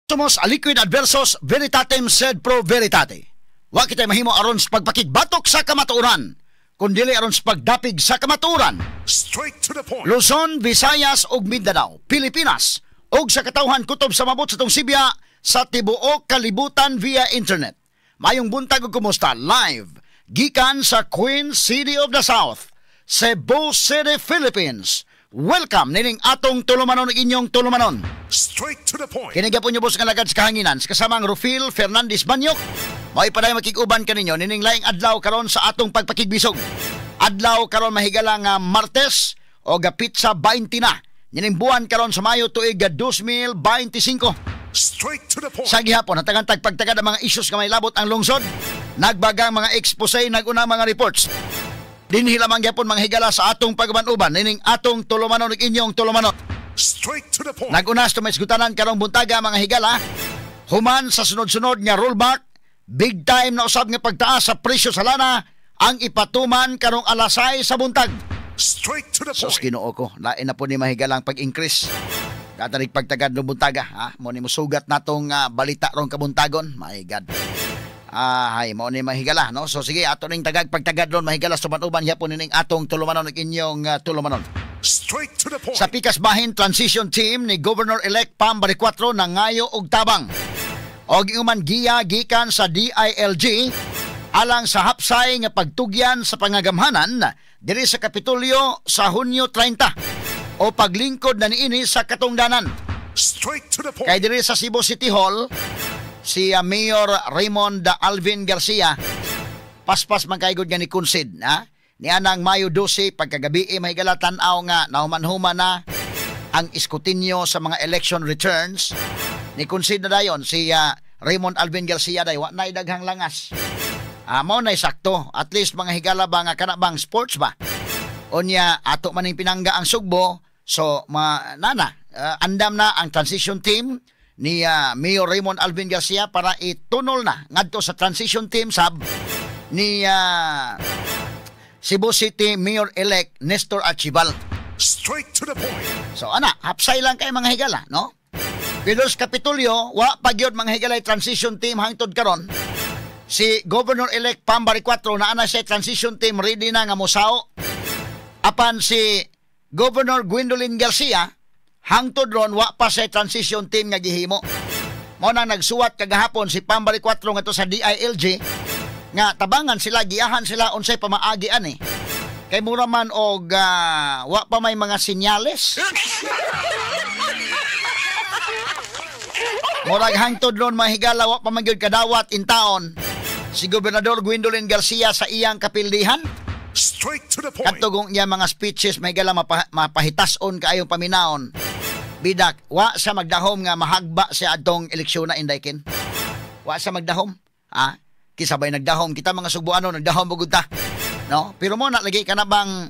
Somos aliquid adversos veritatem sed pro veritate. Wa kitay mahimo aron sa pagpakigbatok sa kamatuoran, kundili aron sa pagdapig sa kamatuoran. Straight to the point. Luzon, Visayas ug Mindanao, Pilipinas ug sa katawhan kutob sa mabot sa tong sibya sa tibuok kalibutan via internet. Mayong buntag ug kumusta live gikan sa Queen City of the South, Cebu City, Philippines. Welcome nining atong tulumanon ug inyong tulumanon. Straight to the point. Kini gyapon niyo nga lagad sa kahanginan sa kasamang Rufil Fernandez Banyok. Mao'y paday makig-uban kaninyo nining laing adlaw karon sa atong pagpakigbisog. Adlaw karon mahigala nga Martes o petsa 20 na. Nining buwan karon sa Mayo tuig 2025. Straight to the point. Sa gihapon hatagan tagpagtagad ang mga issues nga may labot ang lungsod. Nagbagang mga expose, naguna mga reports. Dinhi lamang gyapon mga higala sa atong pag-uban-uban nining atong tulumanon ug inyong tulumanon. Straight to the point. Nag-una sa tumaisgutanan karong buntaga mga higala, human sa sunod-sunod nga rollback, big time na usab nga pagtaas sa presyo sa lana ang ipatuman karong alas 6 sa buntag. Straight to the Sus point. Ginoo ko, lain na po ni mahigalang pag-increase. Katanig pagtagad ng buntaga, ha? Mo ni musugat natong balita rong kabuntagon. My God. Hay, mo ni mahigala, no? So sige, ato ning tagag pagtagad ron mahigala sa uban gyapon nining atong tulumanon ug inyong tulumanon. Straight to the point. Sa Pikas Bahin Transition Team ni Governor-elect Pam Baricuatro nangayo og tabang. Og inguman giya gikan sa DILG alang sa hapsay nga pagtugyan sa pangagamhanan diri sa Kapitolyo sa Hunyo 30 o paglingkod na niini sa katungdanan. Straight to the point. Kay diri sa Cebu City Hall si Mayor Raymond Alvin Garcia paspas man kaygod nga ni concede, ha? Nianang Mayo 12 pagkagabi mahigala tan-aw nga nahuman-human na ang iskutinyo sa mga election returns. Ni concede na dayon si Raymond Alvin Garcia day wa nay daghang langas. Mao nay sakto, at least mga higala ba nga kana bang sports ba. Unya ato maning pinangga ang Sugbo, so ma nana andam na ang transition team ni Mayor Raymond Alvin Garcia para itunol na ngadto sa transition team sab ni Cebu City Mayor-elect Nestor Archival. Straight to the point. So ana, hapsay lang kay mga higala, no? Pero sa Kapitolyo, wa pa gyud mga higala transition team hangtod karon. Si Governor-elect Pam Baricuatro na ana siya transition team ready na nga mosao. Apan si Governor Gwendolyn Garcia hangtod ron wa pa sa transition team nga gihimo. Mao nang nagsuwat kagahapon si Pam Baricuatro ngadto sa DILG nga tabangan sila, giyahan sila unsay pamaagi ani. Kay mura man og wa pa may mga sinyales. Murag hangtod ron mahigala wa pa man gyud kadawat in taon si Gobernador Gwendolyn Garcia sa iyang kapildihan. Straight to the point. Kadtong niya mga speeches mahigala mapahitason kaayong paminaon. Bidak, wa sa magdahom nga mahagba siya adtong eleksyon na indaykin. Wa sa magdahom. Ha? Kisabay nagdahom kita mga Sugbuano, nagdahom bugod ta. No? Pero mo na lagi ka na bang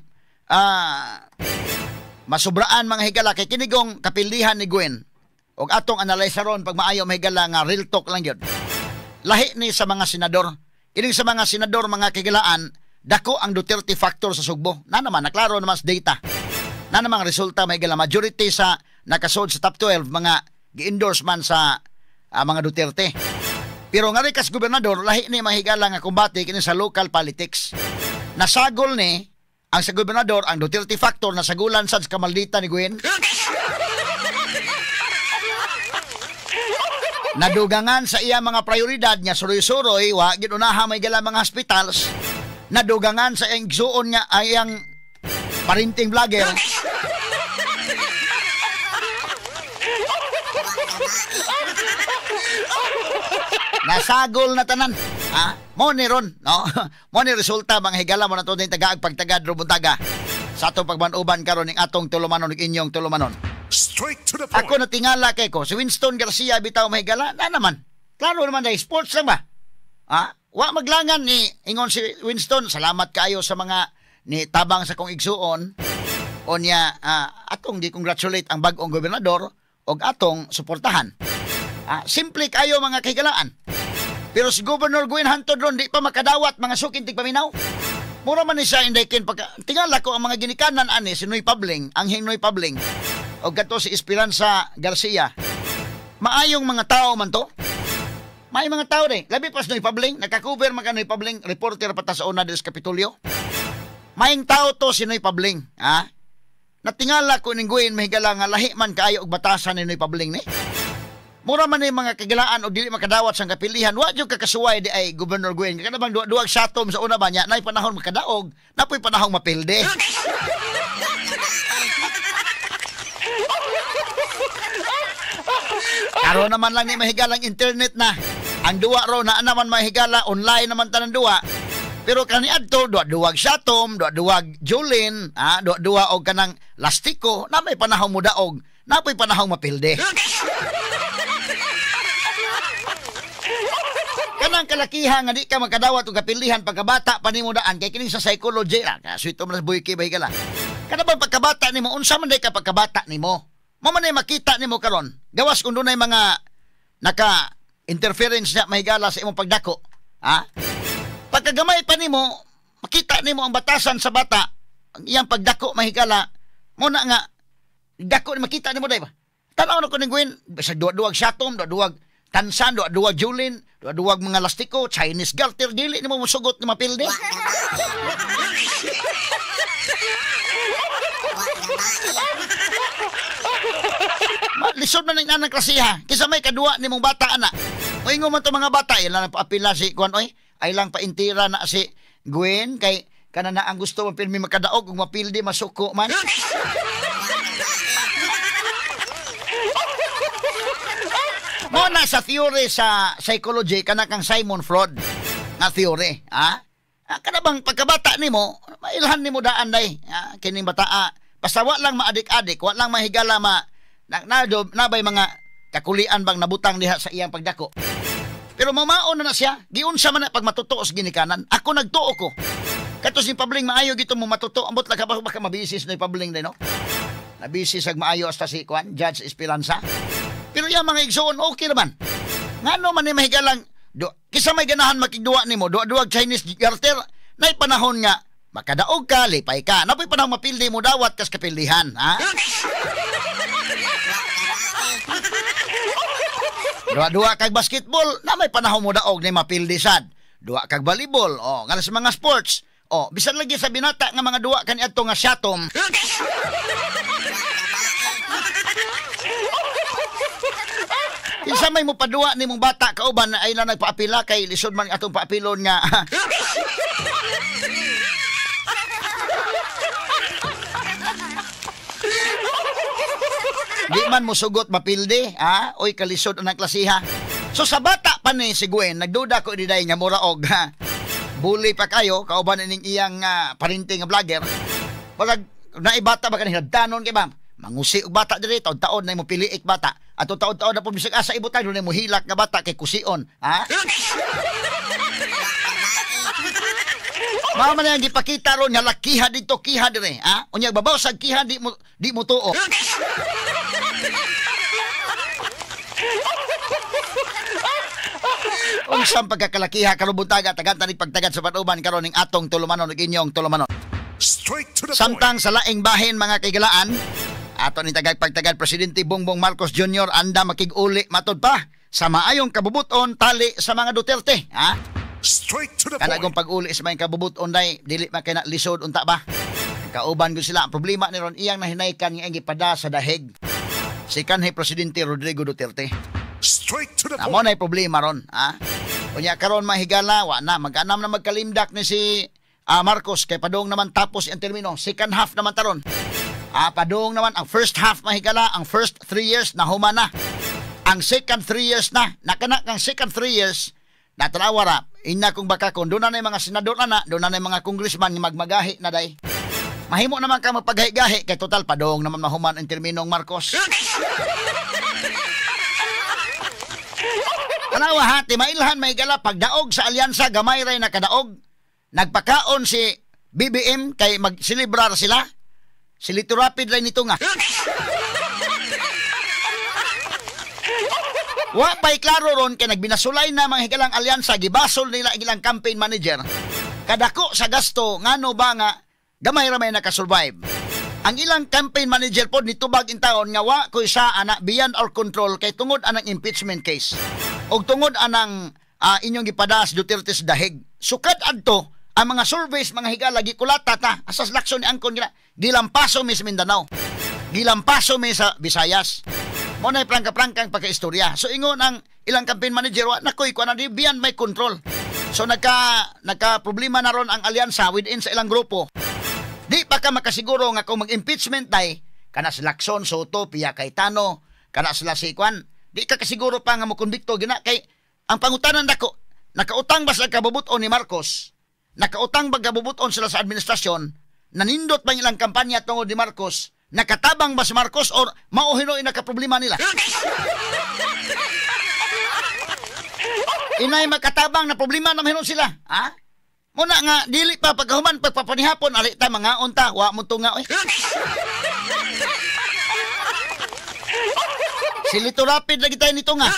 masubraan mga higala kay kinigong kapildihan ni Gwen. Og atong analyze ron pag maayo mahigala nga real talk lang yun. Lahi ni sa mga senador. Kining sa mga senador mga kigalaan, dako ang Duterte factor sa Sugbo. Na naman, naklaro naman sa data. Na naman resulta mahigala majority sa nakasod sa top 12 mga gi-endorse man sa mga Duterte. Pero nga rin kas gobernador, lahi ni mahigala nga kumbate kini sa local politics. Nasagol ni ang sa gobernador ang Duterte factor, nasagulan sad sa kamaldita ni Gwen. Nadugangan sa iya mga prioridad nga suroy-suroy, wa ginunaha may gala mga hospitals. Nadugangan sa iyang igsuon nga ay ang parinting vlogger. Nasagol na tanan. Ha? Mo ni ron, no? Mo ni resulta mga higala mo na to din tagaag pagtagad rubuntaga. Sa atong pagbanuban karon ning atong tulumanon ug inyong tulumanon. Straight to the point. Ako natingala kay ko si Winston Garcia bitaw mahigala na naman. Klaro naman dahil sports lang ba? Ha? Wa maglangan ni ingon si Winston, salamat kaayo sa mga ni tabang sa kong igsuon. O niya atong gi-congratulate ang bag-ong gobernador og atong suportahan. Simple kayo mga kahigalaan. Pero si Governor Gwen hantod ron di pa makadawat mga sukin tigpaminaw. Mura man ni siya indaykin pagka tingala ko ang mga ginikanan ani si Noy Pabling, ang Noy Pabling. Og kato si Esperanza Garcia. Maayong mga tao man to. May mga tao rin. Labi pas Noy Pabling. Nakakover man ka Noy Pabling. Reporter pa ta sa una diri sa Kapitolyo. Maayong tao to si Noy Pabling. Ha? Natingala ko ning Gwen mahigala nga lahi man kaayo og batasan ni Noy Pabling ni. Mura man ni mga kagilaan og dili makadawat sang kapilihan. Wa jud kakasuway di ay Governor Gwen. Kana bang duwa-duwag satom sa una ba niya? Nay panahon makadaog, napoy panahon mapilde. Karon naman lang ni mahigalang internet na. Ang duwa ro na naman mahigala, online naman tanan duwa. Pero kaniadto duwa-duwag satom, duwa-duwag Julin, duwa-duwa og kanang lastiko, na may panahon mo daog, napoy panahon mapilde. Kanang kalakihan nga di ka makadawat og kapilihan pagkabata pa nimo daan kay kining sa psychology ra, sweet man buhi kay bahigala. Kana bang pagkabata nimo unsa man day ka pagkabata nimo? Mo man ay makita nimo karon. Gawas kung dunay mga naka interference na mahigala sa imong pagdako, ha? Pagkagamay pa nimo, makita nimo ang batasan sa bata, ang iyang pagdako mahigala, mo na nga dako ni makita nimo day ba? Tan-aw na ko ning Gwen, bisag duwa-duwag satom, duwa-duwag tansan, duwa-duwag Julin, duwa-duwag mga lastiko, Chinese garter, dili nimo mosugot ni mapilde. Lisod man ang anang klasiha. Kisa may kaduwa nimong bata ana. Moingon man to mga bata, ilang paapila si kuan oy, ay lang paintira na si Gwen kay kana na ang gusto mo pirmi makadaog ug mapildi masuko man. Mo na sa theory sa psychology kana kang Simon Freud nga theory, ha? Kana bang pagkabata nimo, mailhan nimo daan day, ha? Kining bataa. Basta wa lang maadik-adik, wa lang mahigala ma na, nabay mga kakulian bang nabutang diha sa iyang pagdako. Pero mamaon na na siya, giunsa man na pag matutuo sa ginikanan. Ako nagtuo ko. Kato si Pabling maayo gito mo matutuo. Ambot lang ka ba baka mabisis na Pabling din, no? Nabisis ag maayo hasta si Kuan, Judge Esperanza. Pero yung mga igsoon, okay naman. Ngano man ni mahigalang, kisa may ganahan makigduwa nimo, duwa-duwag Chinese garter, nay panahon nga, makadaog ka, lipay ka. Napoy panahon mapildi mo dawat kas kapildihan, ha? Duwa-duwa kag basketball, na may panahon mo daog ni mapildi sad. Duwa kag volleyball, oh, nga sa mga sports. Oh, bisan lagi sa binata nga mga duwa kaniadto nga syatom. Kinsa may mopaduwa nimong bata kauban na ay lang nagpaapila kay lisod man atong paapilon nga. Di man mosugot mapildi, ha? Oy kalisod ang klasiha. So sa bata pa ni si Gwen, nagduda ko diday nga mura og ha. Bully pa kayo kauban ining iyang parinting nga vlogger. Pag naibata ba kanang hinabdanon kay ba? Mangusi og bata diri taon-taon na mo piliik bata. Ato taon-taon na po bisag asa ibutang dunay mo hilak nga bata kay kusion, ha? Mao man ang gipakita ron nga lakiha didto kiha dire, ha? Unya babaw sa kiha di mo tuo. Unsang pagkakalakiha karon buntaga tagan tanig pagtagad sa patuban karon ning atong tulumanon ug inyong tulumanon. Straight to the Samtang point. Sa laing bahin mga kaigalaan, ato ni tagag pagtagad Presidente Bongbong Marcos Jr. anda makig-uli matud pa sa maayong kabubuton tali sa mga Duterte, ha? Straight to the Kana point. kung pag-uli sa maayong kabubuton day dili man kay na lisod unta ba? Kauban gyud sila. Ang problema ni ron iyang nahinaykan nga gipada sa dahig si kanhi Presidente Rodrigo Duterte. Straight to the Amo point. na problema ron, ha? Unya karon mahigala wa na mag-anam na magkalimdak ni si Marcos kay padung naman tapos ang termino, second half naman taron. Padung naman ang first half mahigala, ang first 3 years na human na. Ang second 3 years na, nakana kang second 3 years natanawa ra ina kung baka kung doon na yung mga senador na, doon na yung mga congressman nga magmagahi na day. Mahimo naman ka magpagahi-gahi kay total padung naman mahuman ang terminong Marcos. Tanawa ha, timailhan may gala pagdaog sa alyansa gamay ray nakadaog. Nagpakaon si BBM kay magsilibrar sila. Si Lito Rapid ray nito nga. Wa pa'y klaro ron kay nagbinasulay na mga higalang alyansa, gibasol nila ang ilang campaign manager. Kadako sa gasto, ngano ba nga gamay ra may nakasurvive. Ang ilang campaign manager pod nitubag in taon nga wa ko isa ana, beyond our control kay tungod anang impeachment case. Og tungod anang inyong gipadas Duterte sa dahig. Sukad adto ang mga surveys, mga higala, gikulata ta asas Lacson ni angkon gina gilampaso mi sa Mindanao. Gilampaso mi sa Visayas. Mo na prangka-prangkang pagkaistorya. So ingon ang ilang campaign manager, wa na koy kuan, di beyond my control. So nagka problema na ron ang alyansa within sa ilang grupo. Di pa ka makasiguro nga kung mag-impeachment tay, kana si Lacson, Sotto, Pia Cayetano, kana sila si Kwan, di ka kasiguro pa nga mokonbikto gina kay ang pangutanan dako, nakautang ba sila kabubuton ni Marcos? Nakautang ba kabubuton sila sa administrasyon? Nanindot ba ilang kampanya tungod ni Marcos? Nakatabang ba si Marcos or mao hinuoy nakaproblema nila? Inay makatabang na problema na hinuon sila, ha? Muna nga dili pa pagkahuman pagpapanihapon ali ta mga unta wa mo tunga oy. Silito rapid lagi tayo nito nga.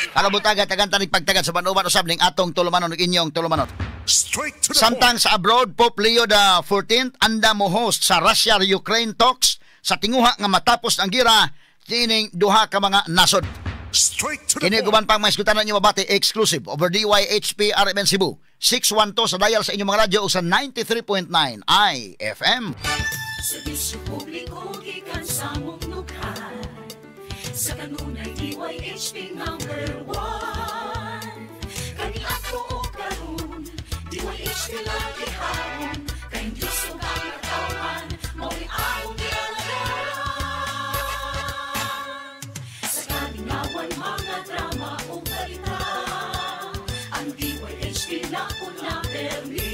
Kalabutaga tagan tanig pagtagad sa banuban usab ning atong tulumanon ug inyong tulumanon. Straight to the Samtang point. Sa abroad, Pope Leo the 14th anda mo host sa Russia-Ukraine talks sa tinguha nga matapos ang gira tining duha ka mga nasod. Straight to the Kini point. Guban pang maisgutan ninyo mabati exclusive over DYHP RMN Cebu 612 sa dial sa inyong mga radyo o sa 93.9 IFM. Serbisyo publiko gikan sa mong nukhan. Sa kanunay DYHP number 1. Kani ato o karon, DYHP lagi hapon. Kay Diyos ug ang katawhan, mao'y among gialagaran. Sa kalingawan mga drama o balita, ang DYHP na una permi.